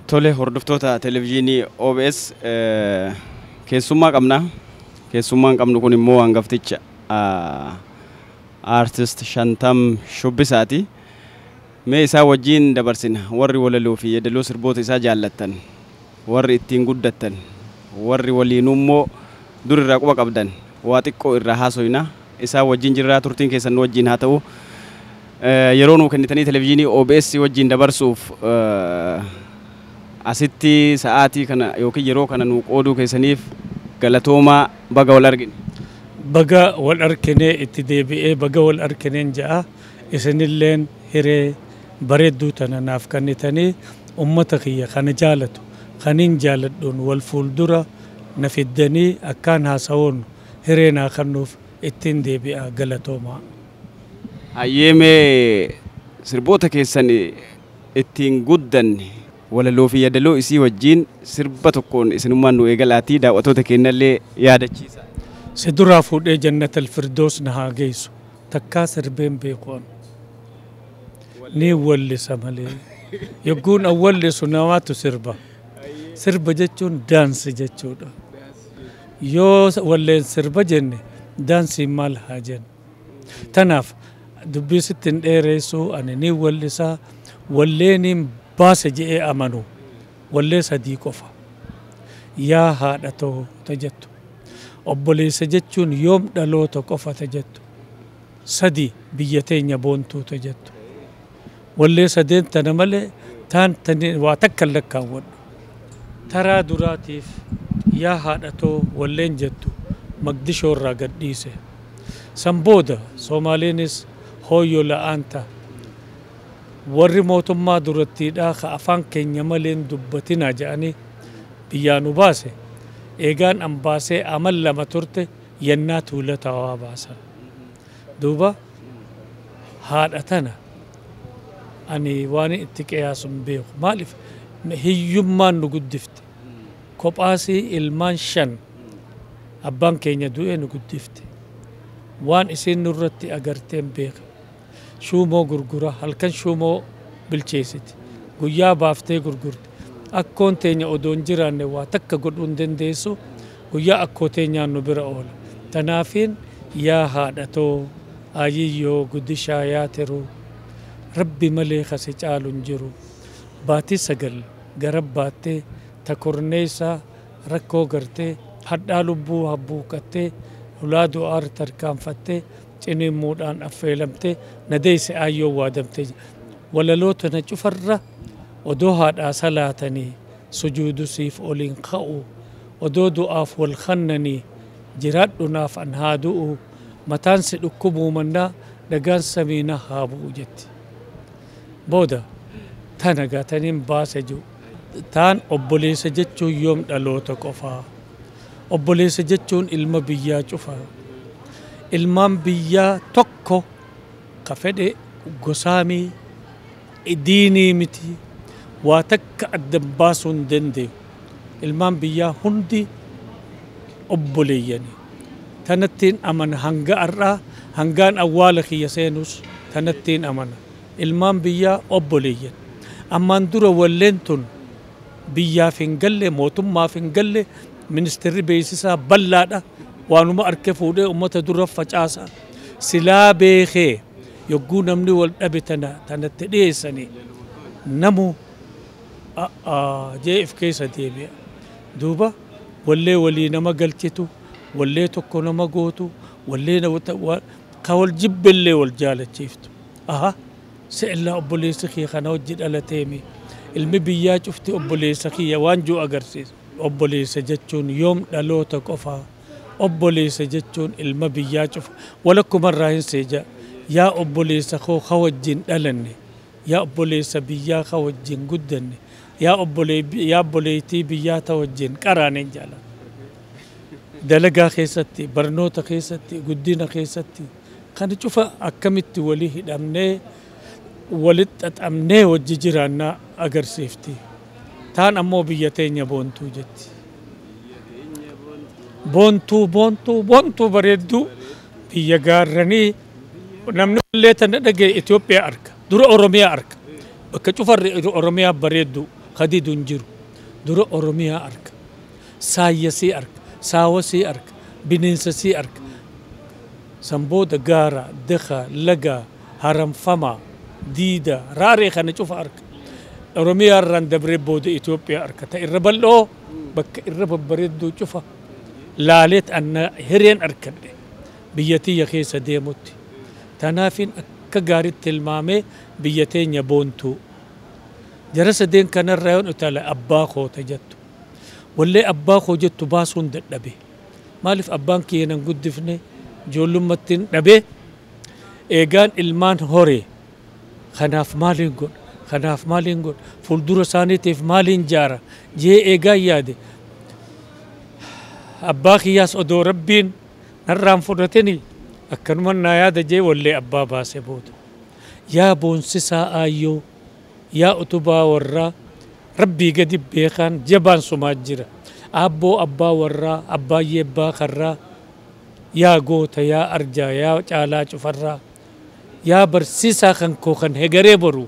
Tole, hordoftoota televezyiinii OBS, keessummaa qabna. Keessummaan qabnu kun immoo hangafticha Aartist Shantam Shubbisaati. Mee isaa wajjin dabarsina. Warri walaloo fi yeedaloo sirboota isaa jaallattan, warri ittiin guddattan, warri waliinuu immoo dur irraa quba qabdan, waa xiqqoo irraa haasoyna. Isaa wajjin jirraa, turtiin keessan nu wajjin haa ta'u. Yeroo nuu kennitanii televezyiinii OBS wajjin dabarsuuf asitti sa'aatii kana yookiin yeroo kana nuu qooduu keessaniif galatoomaa, baga wal argine. Baga wal arginee, itti deebi'ee baga wal argineen ja'a. Isinilleen hiree bareedduu tana naaf kennitanii ummata kiyya kana jaalatu kanin jaaladhuun wal fuuldura na fiddanii akkaan haasa'uun hiree naa kennuuf ittiin deebi'a, galatoomaa. Hayyeemee, sirboota keessan ittiin guddanne walaloo fi yeedaloo isii wajjin sirba tokkoon isinummaan nu eegalaatii daawwattoota keenyallee yaadachiisa. Si duraa fuudhee jannatal firdoos na haa geessu. Takkaa sirbeen beekuun ni wallisa malee, yogguun an wallisu namaatu sirba. Sirba jechuun daansi jechuudha. Yoo walleen sirba jenne, daansiin maal haa jennu? Tanaaf dubbii sitti hin dheeressu, ani ni wallisaa. Walleeniin baase je'ee amanu wallee sadii qofa. Yaa haadha too ta jettu, obboleessa jechuun yoom dhaloota qofa ta jettu, sadi biyya teenya boontuu ta jettu. Wallee sadeen tana malee taan tani waa takka hin lakkaawwadhu. Taraa duraatiif yaa haadha too walleen jettu Maqdishoo irraa gadhiise. San booda Soomaaleenis hooyyoo la'aanta warri mootummaa durattiidhaa ka afaan keenya maleen dubbatinaa jedhanii biyyaa nu baase. Eegaan an baasee amal 2 turte, yennaa tuulataa baasan. Duuba haadha tana ani waan itti qiyaasu hin beeku. Maaliif? Hiyyummaan nu guddifte. Kophaasii ilmaan shan abbaan keenya du'ee nu guddifte. Waan isiin nurratti agarteen beeka. Shuumoo gurgura, halkan shuumoo bilcheessiti, guyyaa baaftee gurgurte. Akkoon teenya odoo hin jiraanne waa takka godhuu hin dandeessu. Guyyaa akkoo teenyaan nu bira oola. Tanaafiin yaa haadha too ayiyyoo guddishaa yaa tiru, rabbi malee kasi caalu hin jiru. Baatii 9 gara baattee ta korneessaa rakkoo gartee hadhaa lubbuu habbuuqattee hulaa du'aar tarkaanfattee ciniimmuudhaan affeelamtee na deesse aayyoo waadamtee. Walaloo tana cufarra odoo haadhaa salaatanii sujuudu siif oliin ka'u, odoo du'aaf wal kannanii jiraadhu naaf an haa du'u, mataan si dhukkubuu mannaa dhagaan samiina haa bu'u jetti. Booda tana gaataniin baase jiru. Taan obboleessa jechuun yoom dhaloota qofaa? Obboleessa jechuun ilma biyyaa cufaa. Ilmaan biyyaa tokko ka fedhe gosaamii diinii miti, waa takka addan baasuu hin danda'u. Ilmaan biyyaa hundi obboleeyyani. Tanattiin amana hanga har'aa, hangaan awwaala kiyya seenus tanattiin amana. Ilmaan biyyaa obboleeyyan. Ammaan dura walleen tun biyyaaf hin galle, mootummaaf hin galle, ministeerri beeksisaa bal'aadha. Waanuma arke fuudhee uummata dura facaasa. Silaa beekee yogguu namni wal dhabe tana tanatti dhiyeessanii namu jee if keessa deebi'a. Duuba wallee walii nama galchitu, wallee tokko nama gootu, wallee ka wal jibbellee wal jaalachiiftu. Aha, se'ellaa obboleessi kiyya kana hojii dhalateemi. Ilmi biyyaa cufti obboleessa kiyya waan jiru agarsiisa. Obboleessa jechuun yoom dhaloota qofaa? Obboleessa jechuun ilma biyyaa cufa. Walakkumarraa hin seeja. Yaa obboleessa koo ka wajjin dhalanne. Yaa obboleessa biyyaa ka wajjin guddanne. Yaa obboleettii biyyaa ta wajjin qaraaneen jaala. Dalagaa keessatti, barnoota keessatti, guddina keessatti kana cufa akkamitti walii hidhamnee walitti xaxamnee wajji jiraannaa agarsiifti. Taan ammoo biyya teenya boontuu jetti. Boontuu, boontuu, boontuu bareedduu biyya gaarranii. Namni illee tana dhagaye Itoophiyaa arga. Dura Oromiyaa arga. Bakka cufarri Oromiyaa bareedduu. Kadidu hin jiru. Dura Oromiyaa arga. Saayyasii arga. Saawasii arga. Bineensasii arga. San booda gaara, daka, laga, haramfamaa, diida, raaree kana cufa arga. Oromiyaa irraan dabree booda Itoophiyaa arga. Ta irra bal'oo bakka irra babbareedduu cufa laaleet anna hireen arkadhe biyya tiyya keessa deemutti. Tanaafin akka gaariitti tilmaamee biyya teenya boontuu. Jara sadeen kanarraa yoon utaale abbaa koota jettu. Wallee abbaa koo jettu baasuun dadhabe. Maaliif abbaan kiyya nan guddifne ijoollummattiin dhabe eegaan ilmaan horee kanaaf maaliin godha kanaaf maaliin godha fuuldura isaaniitiif maaliin jaara jee eegaan yaade abbaa kiyyaas odoo rabbiin narraan fudhatini akkanuma naa yaada jee wallee abbaa baase booda. Yaa boonsisaa aayyoo yaa utubaa warraa rabbii gadi beekaan jabaan sumaa jira. Aabboo abbaa warraa abbaayyee abbaa karraa yaa goota yaa arjaa yaa caalaa cufarraa yaa barsiisaa kan koo kan hegaree boru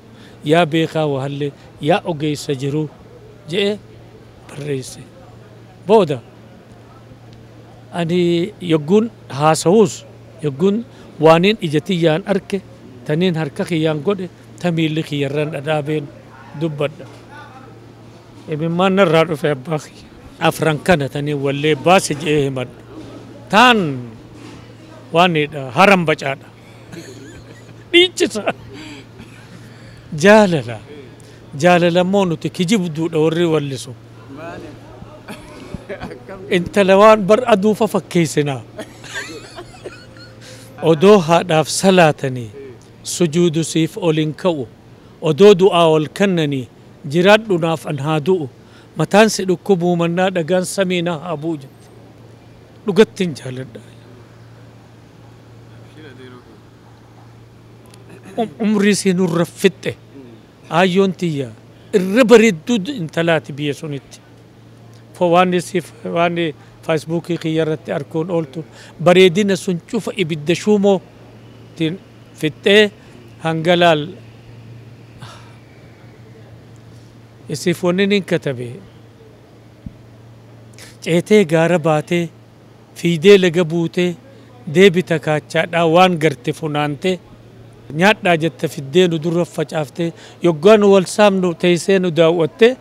yaa beekaa wahallee yaa ogeessa jiru je'ee barreesse. Booda ani yogguun haasa'uus yogguun waaniin ija tiyyaan arke taniin harka kiyyaan godhe ta miilli kiyyarraan dhadhaabeen dubbadha. Imimmaan narraa dhufe abbaa kiyya. Afran kana taniin wallee baase je'ee himadha. Taan waanidha haram bacaadha. Dhiichisa. Jaalala. Jaalala immoo nuti kijibduudha warri wallisu. Intala waan bar aduufa fakkeessinaa. Odoo haadhaaf salaatanii sujuudu siif ol hin ka'u. Odoo du'aa ol kennanii jiraadhu naaf an haa du'u. Mataan si dhukkubuu mannaa dhagaan samii na haa bu'u jette. Dhugattiin jaaladha. Umrii si nurra fixxe. Aayyoon tiyya irra bareedduu intalaati biyya sunitti. Waan siif waan feesbuukii kiyya irratti arkuun ooltu bareedina sun cufa ibidda shuumoo tiin fixxee hanga laal isiif wanni nin katabe ceetee gaara baatee fiidee laga buutee deebita kaachaadhaa waan garte funaantee nyaadhaa jette fiddee nu dura facaaftee yoggaa nu wal saamnu teessee nu daawwattee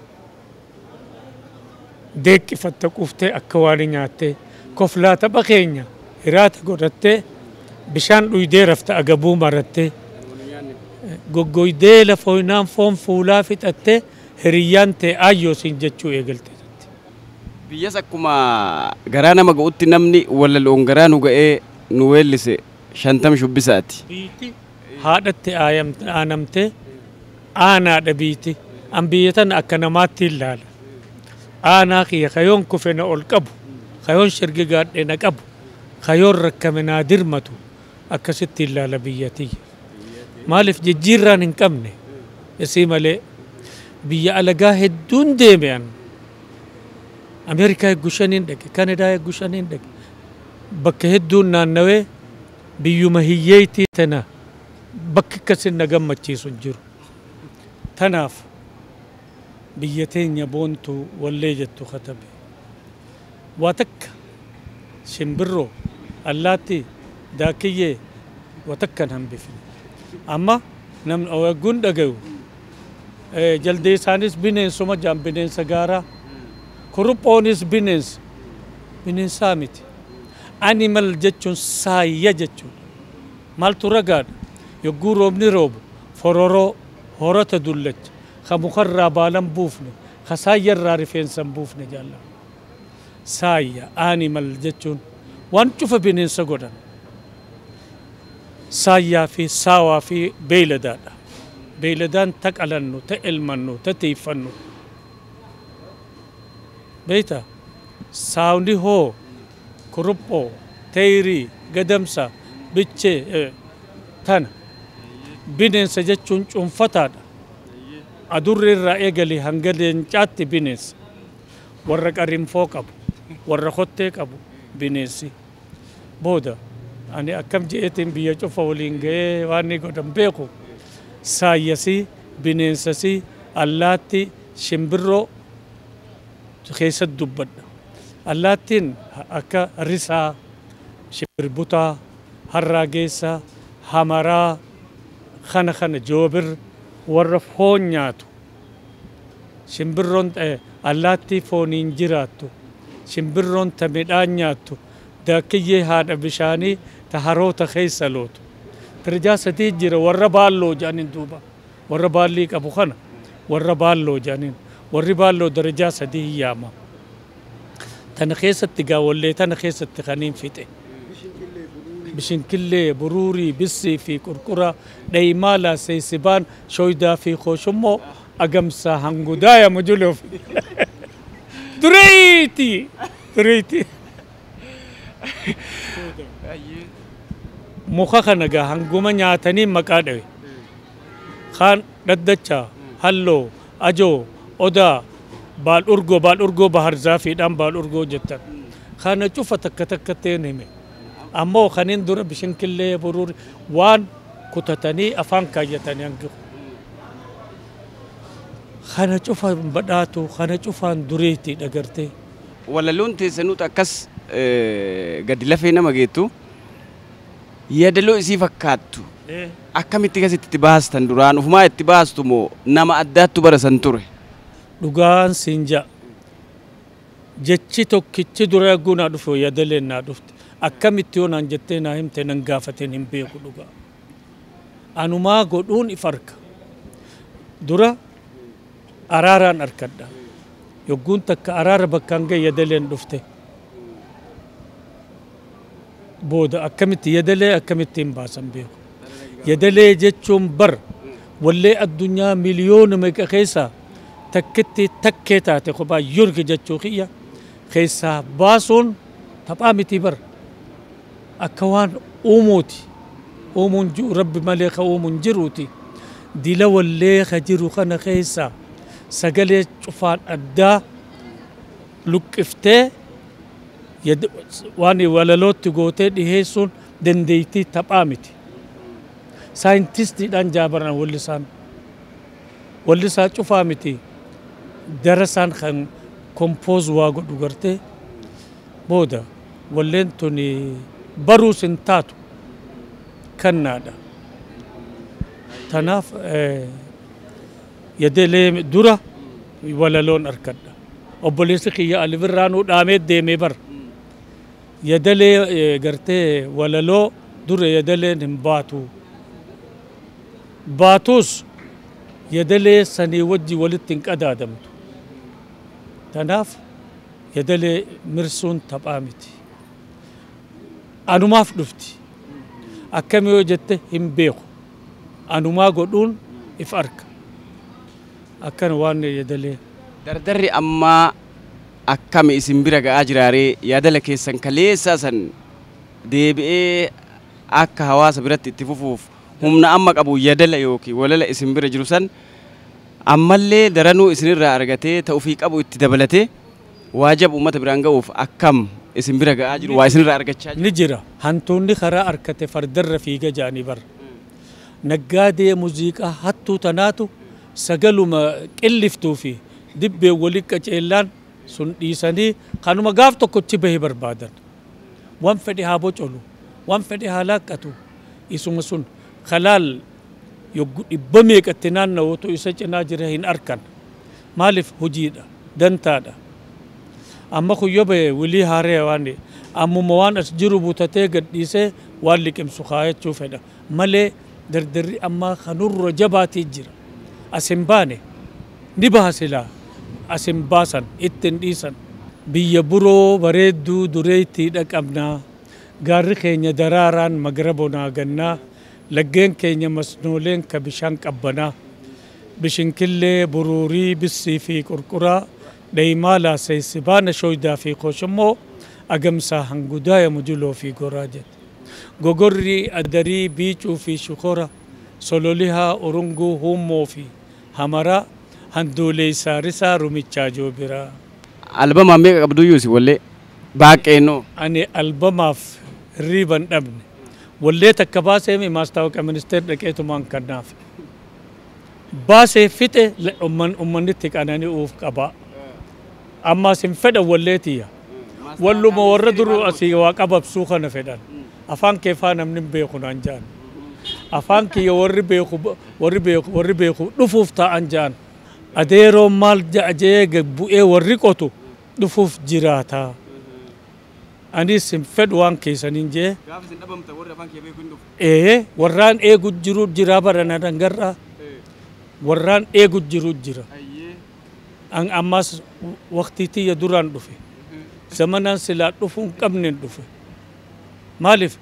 deeqqifatta quuftee akka waan nyaattee koflaa tapha keenya hiraata godhattee bishaan dhuydee rafta agabuu marattee goggoydee lafa hoynaan foon fuulaa fixattee hiriyyaan ta'e aayyoo siin jechuu eegalte. Biyyas akkuma garaa nama ga'utti namni walaloon garaa nu ga'ee nu weellise 50 shubbisaati. Biitti haadhatti aanamtee aanaadha biitti. An biyya tana akka namaatti ilaala. Aanaa kiyya kayoon kufe na ol qabu, kayoon shirgi gaadhe na qabu, kayoon rakkame naa dirmatu akkasitti ilaala biyya tiyya. Maaliif jijjiirraan hin qabne isii malee biyya alagaa hedduun deeme an. Ameerikaa hedduu shaniin dhaqe, Kanadaa hedduu shaniin dhaqe. Bakka hedduun naannawee biyyuma hiyyeetii tana bakki akkasin na gammachiisu hin jiru. Tanaaf biyya teenya boontuu wallee jettu katabe. Waa takka shimbirroo, allaattii, daakiyyee waa takka hin hambifne. Amma namni wagguun dhagayu jaldeessaanis bineensuma jaan bineensa gaaraa. Kuruphoonis bineensa. Bineensaa miti. Animal jechuun saayya jechuudha. Maaltu ragaadha? Yogguu roobni roobu fororoo horata dullacha ka mukarraa baalan buufne ka saayyarraa rifeensa hin buufne jaallama. Saayya animal jechuun waan cufa bineensa godhan. Saayyaa fi saawaa fi beeyladaadha. Beeyladaan ta qalannu, ta elmannu, ta tiifannu. Beeyta saawni hoo kuruphoo, teeyrii, gadamsa, bichee tana bineensa jechuun cuunfataadha. Adurri irraa eegalee hanga leencaatti bineensa. Warra qarinfoo qabu, warra kottee qabu bineensi. Booda ani akkam je'eetiin biyya cufa waliin ga'ee waan inni godhan beeku saayyasii, bineensasii, allaattii, Shimbirroo keessatti dubbadha. Allaattiin akka risaa, shimbirbutaa, harraageessaa, hamaraa, kana kana joobir warra foon nyaatu. Shimbirroon allaattii fooniin jiraattu, shimbirroon ta midhaan nyaattu, daakkiyyee haadha bishaanii ta haroota keessa lootu. Darajaa sadii jira warra baalloo jedhaniin duuba. Warra baallii qabu kana warra baalloo jedhaniin. Warri baalloo darajaa sadii yaama. Tana keessatti gaawwallee tana keessatti kaniin fixe. Bishinkillee, buruurii, bissii fi qurqura, dhaymaala, seysibaan, shoydaa fi kooshummoo agamsaa hangudaaya mujuluuf. Dureeyti! Dureeyti! Muka kana gaa hanguma nyaatanii maqaa dhawe. Kaan dhaddachaa, halloo, ajoo, odaa, baal urgoo, baal urgoo bahar zaafiidhaan baal urgoo jettan. Kana cufa takka takka ta'een hime. Ammoo kaniin dura bishinkillee buruuri waan kutatanii afaan kaayyatanii hangifu. Kana cufaan badhaatu, kana cufaan dureetti dhagartee. Walaloon teessanuutu akkas gadi lafee nama geettu yaadaloo isii fakkaattu. Akkamitti akkasitti itti baastan duraan ufumaa itti baastu moo nama addaattu bara san ture? Dhugaan siin ja'a. Jechi tokkichi dura eeguu naa dhufe yaadaleen naa dhufte. Akkamitti yoo naan jettee naa himte nan gaafateen hin beeku dhugaa. Anumaa godhuun if arka. Dura araaraan arkadha. Yogguun takka araara bakkaan ga'e yaadaleen dhufte. Booda akkamitti yaadalee akkamitti hin baasan beeku. Yaadalee jechuun bar wallee addunyaa miliyoona meeqa keessaa takkitti takkee taate kophaa yurgi jechuu kiyya keessaa baasuun taphaa miti bar. Akka waan uumuuti. Uumuun jiru rabbi malee ka uumuun jiruuti. Dila wallee ka jiru kana keessaa sagalee cufaan addaa luqqiftee waan walalootti gootee dhiheessuun dandeettii taphaa miti. Saayintistiidhaan jaabaran wallisaan. Wallisaa cufaa miti. Darasaan kan kompoos waa godhu gartee booda walleen tuni baruus hin taatu kennaadha. Tanaaf yaadalee dura walaloon arkadha. Obboleessi kiyya Ali Birraanuu dhaamee deemee bar. Yaadalee gartee walaloo dura yaadaleen hin baatu. Baatus yaadalee sanii wajji walitti hin qadaadamtu. Tanaaf yaadalee mirsuun taphaa miti. Anumaaf dhufti. Akkami yoo jette hin beeku. Anumaa godhuun if arka. Akkana waan yaadalee. Dardarri ammaa akkami isin bira ga'aa jiraaree yaadala keessan kaleessaa san deebi'ee akka hawaasa biratti itti fufuuf humna amma qabu yaadala yookiin walala isin bira jiru san ammallee daranuu isinirraa argatee ta'uufii qabu itti dabalatee waajaba uummata biraan ga'uuf akkam isin bira ga'aa jiru waa isinirraa argachaa jiru. Ni jira. Hantuunni karaa arkate fardarra fiiga ja'anii bara. Naggaadee muuziqaa hattuu tanaatu sagaluma qilliftuu fi dibbee walii qaceellaan sun dhiisanii kanuma gaaf tokkochi bahee barbaadan. Waan fedhe haa bocolu, waan fedhe haa laaqqatu isuma sun kalaal yogguu dhibba meeqatti naanna'uutu isa cinaa jira hin arkan. Maaliif hojiidha, dantaadha. Amma kun yoo bahe wilii haaree waan ammuma waan as jiru butatee gadhiisee waan liqimsu kaayachuu fedha. Malee dardarri ammaa kanurra jabaatii jira. As hin baane ni baha silaa as hin baasan ittiin dhiisan. Biyya buroo bareedduu dureettiidha qabnaa. Gaarri keenya daraaraan magra bonaa gannaa. Laggeen keenya masnooleen ka bishaan qabbanaa. Bishinkillee buruurii bissii fi qurquraa. Dhaymaala seeysibaana shoydaa fi koshommoo agamsaa hangudaaya mujuloo fi goraa jette. Gogorri adarii biicuu fi shukora sololihaa urunguu huummoo fi hamaraa handuuleessaa risaa rumichaa joobiraa. Albamaa meeqa qabdu isin wallee baaqeenoo? Ani albamaaf hirriiba hin dhabne. Wallee takka baasee maastaawoqa ministeer dhaqeetumaan kannaaf. Baasee fixe ummanni itti qanani'uuf qaba. Ammas hin fedhan walleetiyya. Walluma warra duruu asii waa qababsuu kana fedhan. Afaan kee faa namni hin beeku naan ja'an. Afaan kiyya warri beeku warri beeku warri beeku dhufuuf taa'an ja'an. Adeeroon maal ja'a jee bu'ee warri qotu dhufuuf jiraata. Anis hin fedhu waan keessaniin jee. Gaafa isin dhabamta warri afaan kee beeku hin dhufu. Ee warraan eegu jiru jira bara na dangarraa. Warraan eegu jiru jira. Ammas waqtii tiyya duraan dhufe. Zamanaan silaa dhufuu hin qabneen dhufe. Maaliif?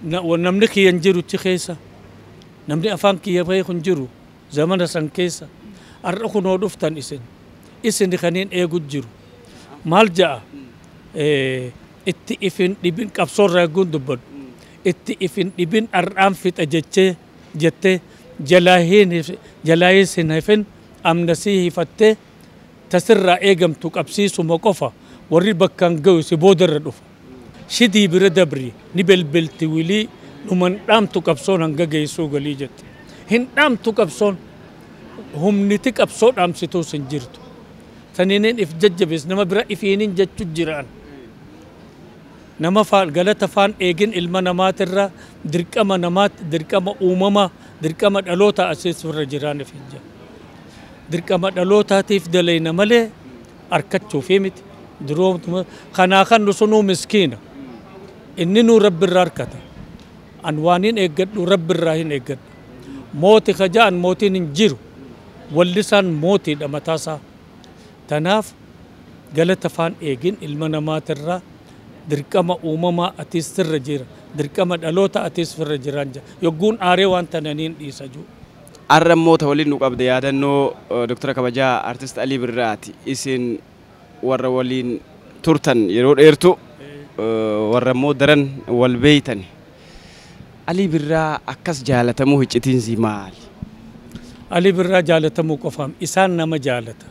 Namni kiyya hin jiru achi keessa. Namni afaan kiyya beeku hin jiru zamana san keessa. Har'a kunoo dhuftan isin. Isin kaniin eegu jiru. Maal ja'a? Itti ifin dhibin qabsoorraa eeguun dubbadhu. Itti ifin dhibin har'aan fixa jechee jettee jalaahiin sin hafin amnasii hifattee tasirraa eegamtu qabsiisuma qofa warri bakkaan gahu si boodarra dhufa. Shidii bira dabri ni belbelti wilii dhuman dhaamtu qabsoon hanga geessuu galii jette. Hin dhaamtu qabsoon humniti qabsoo dhaamsituus hin jirtu. Saniiniin if jajjabees nama bira ifiinin jechu jiraan. Nama faan galata faan eegin ilma namaatirra dirqama namaat dirqama uumama dirqama dhaloota asiis irra jiraan if hin jira. Dirqama dhalootaatiif dalayna malee harkachuufi miti. Duroomtuma kanaa kan nu sunuu miskiina. Inni nuu rabbi irraa harkata. An waan hin eeggadhu rabbi irraa hin eeggadhu. Mooti ka ja'an mootiin hin jiru. Wallisaan mootiidha mataasaa. Tanaaf galata faan eegin ilma namaatirraa dirqama uumamaa atiis sirra jira. Dirqama dhaloota atiis sirra jiraan jira. Yogguun aaree waan tananiin dhiisa jiru. Arra immoo ta waliin nu qabde yaadannoo Doktara Kabajaa Artist Alii Birraati. Isin warra waliin turtan yeroo dheertu warra immoo daran wal beeytan. Alii Birraa akkas jaalatamuu hiccitiinsi maali? Alii Birraa jaalatamuu qofaam isaan nama jaalata.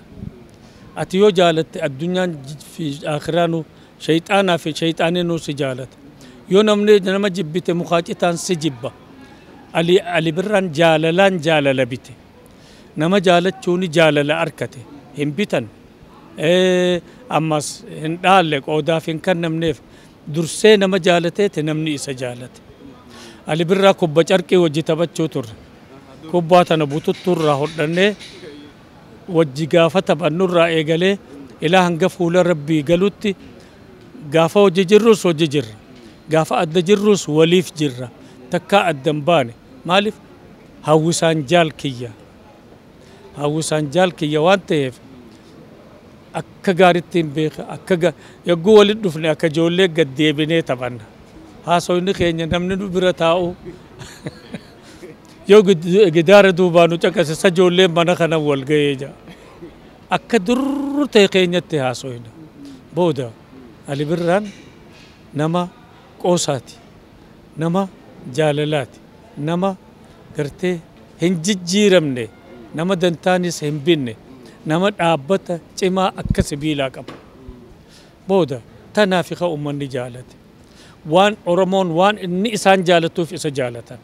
Ati yoo jaalatte addunyaan fi akhiraanuu shayxaanaa fi shayxaaninuu si jaalata. Yoo namni nama jibbite mukaacitaan si jibba. Ali Birraan jaalalaan jaalala bite. Nama jaalachuuni jaalala arkate. Hin bitan. Ammas hin dhaalle qoodaaf hin kennamneef dursee nama jaalateeti namni isa jaalate. Ali Birraa kubba carqii wajji taphachuu turre. Kubbaa tana bututtuurraa hodhannee wajji gaafa taphannurraa eegalee ilaa hanga fuula rabbii galutti gaafa hojii jirrus hojii jirra. Gaafa adda jirrus waliif jirra. Takkaa adda hin baane. Maaliif? Hawwisaan jaal kiyya. Hawwisaan jaal kiyya waan ta'eef akka gaariitti hin beeka. Akka yogguu walitti dhufne akka ijoollee gad deebinee taphanna. Haasawni keenya namni nu bira taa'u yoo gidaara duubaa nu caqase isa ijoolleen mana kana wal ga'ee jira. Akka durru ta'e keenyatti haasawina. Booda Ali Birraan nama qoosaati. Nama jaalalaati. Nama gartee hin jijjiiramne. Nama dantaanis hin binne. Nama dhaabbata cimaa akka sibiilaa qabu. Booda tanaaf ka uummanni jaalate. Waan Oromoon waan inni isaan jaalatuuf isa jaalatan.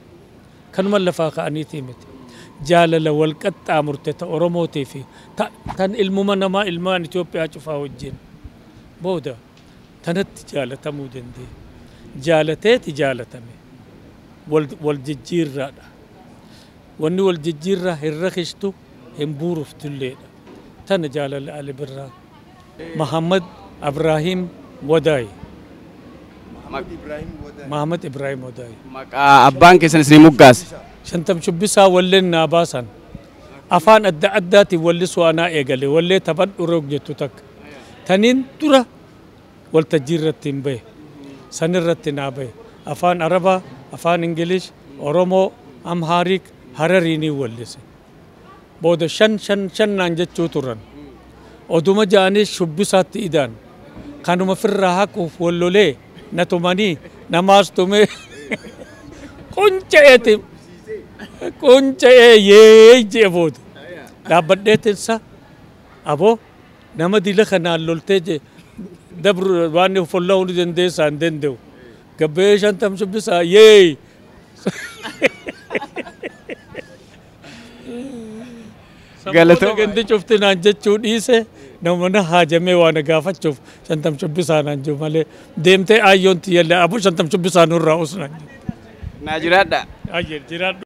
Kanuma lafaa ka'aniitii miti. Jaalala wal qaxxaamurte ta Oromootii fi tan ilmuma namaa ilmaan Itoophiyaa cufaa wajjin. Booda tanatti jaalatamuu danda'e. Jaalateeti jaalatame. Wal jijjiirraadha. Wanni wal jijjiirraa hin rakishtu hin buuruftulleedha. Tana jaalala Ali Birraa. Mahammad Ibraahim Wadaay. Mahammad Ibraahim Wadaay. Maqaa abbaan keessan isinii moggaase. Shantam shubbisaa walleen naa baasan. Afaan adda addaatiin wallisuu anaa eegale wallee taphadhu roog jettu takka. Taniin dura waltajjii irratti hin bahe. San irratti naa bahe. Afaan Arabaa, afaan Ingilish, Oromoo, Amhaarik, Harariinii wallise. Booda shan shan shan naan jechuu turan. Oduma ja'anii shubbisaatti idaan. Kanuma firraa haquuf wallolee na tumanii namaas tumee qunca'eeti. Qunca'ee yee jee booda. Dhaabbadheetinsa aboo nama dila kanaan loltee jee dabru waan folla'uu ni dandeessaa hin danda'u. Gabbee shantam shubbisaa yee. Galatooma. Gandi cufti naan jechuu dhiise, nama na haajamee waa na gaafachuuf Shantam Shubbisaa naan jiru malee, deemtee aayyoon tiyyallee abu Shantam Shubbisaa nurraa us naan jiru. Naa jiraadha. Ayyee, jiraadhu.